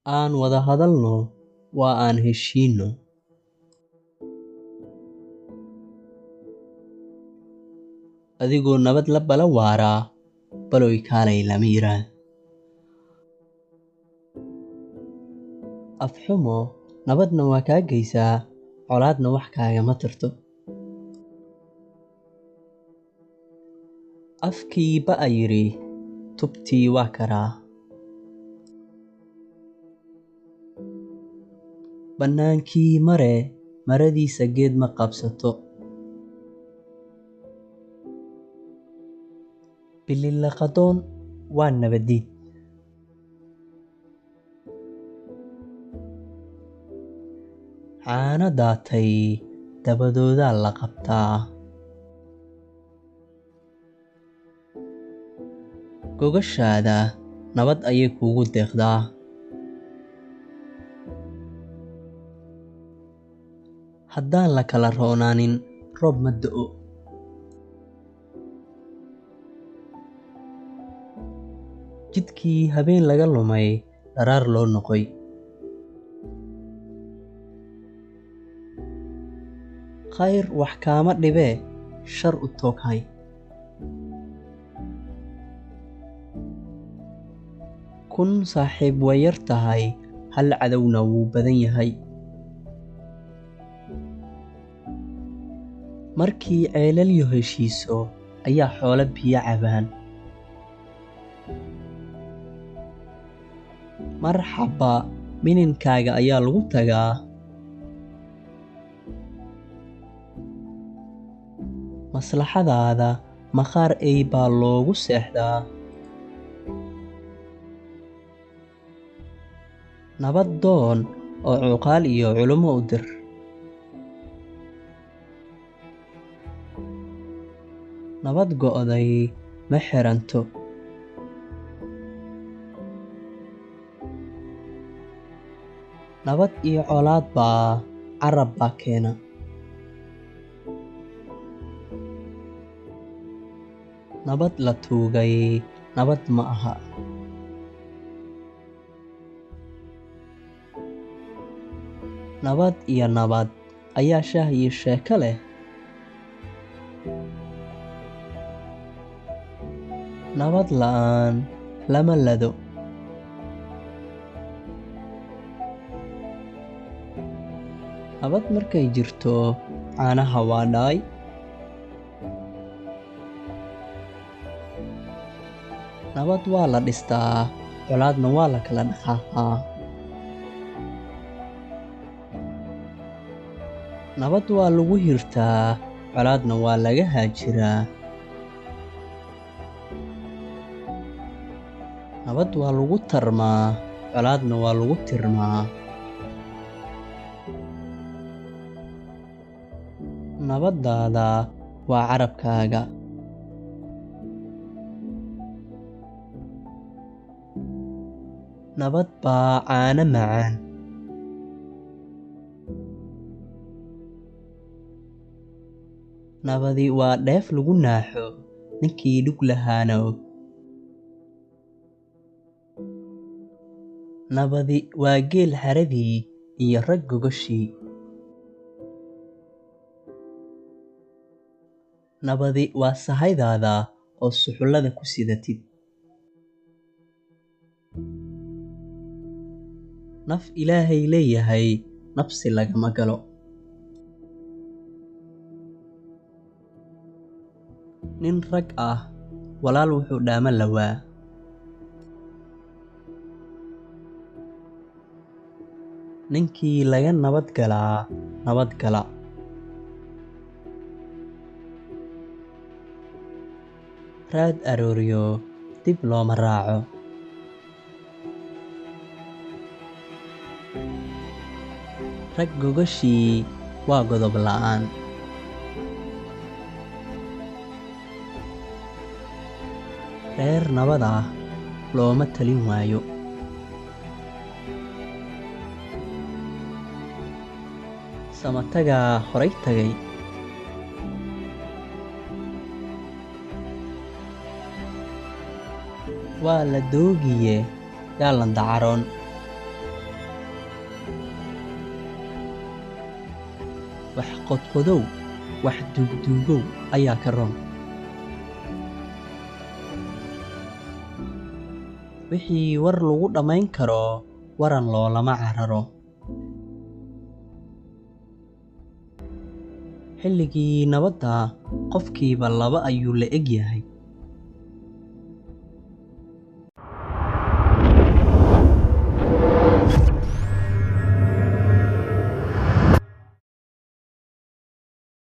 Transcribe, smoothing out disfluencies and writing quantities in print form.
Aan wada hadalno oo aan heshiino. Adigoo nabad la bala waara, baloy kaalay lama yiraah. Af-xumo nabadna waa kaa geysaa, colaadna wax kaagama tarto. Afkii ba'a yidhi, tubtii waa karaa. Bannaankii mare, maradiisa geed ma qabsato. Bililiqadoon waa nabadiid. Caano daatay dabadoodaa la qabtaa. Gogoshaada nabad ayay kuugu deeqdaa. Haddaan la kala roonaanin, roob ma da'o. Jidkii habeen laga lumay, dharaar loo noqoy. Khayr wax kaama dhibee, shar u toog hay. Kun saaxiib way yar tahay, hal cadowna wuu badan yahay. Markii ceelalyo heshiiso ayaa xoolo biyo cabaan. Marxaba, mininkaaga ayaa lagu tagaa. Maslaxadaada maqaar ey baa loogu seexdaa. Nabad doon oo cuqaal iyo culimo u dir. Nabad go'day ma xiranto. Nabad iyo colaad baa carab baa keena. Nabad la tuugay nabad ma aha. Nabad iyo nabad ayaa shaah iyo sheeko leh. Nabad la'aan lama lado. Nabad markay jirto, caanaha waa dhaay. Nabad waa la dhistaa, colaadna waa la kala dhaqaaqaa. Nabad waa lagu hirtaa, colaadna waa laga haajiraa. Nabad waa lagu tarmaa, colaadna waa lagu tirmaa. Nabadaada waa carabkaaga. Nabad baa caano macaan. Nabadi waa dheef lagu naaxo, ninkii dhug lahaana og. Nabadi waa geel xeradii iyo rag gogoshii. Nabadi waa sahaydaada oo suxullada ku sidatid. Naf Ilaahay leeyahay nabsi lagama galo. Nin rag ah walaal wuxuu dhaama lawaa. Ninkii laga nabad galaa nabad gala. Raad arooryo dib looma raaco. Rag gogoshii waa godob la'aan. Reer nabad ah looma talin waayo. Samatagaa horay tagay. Waa la doogiye yaa landacaroon. Wax qodqodow, wax duugduugow ayaa ka roon. Wixii war lagu dhammayn karo, waran loolama cararo. Xilligii nabadda, qofkiiba laba ayuu la eg yahay.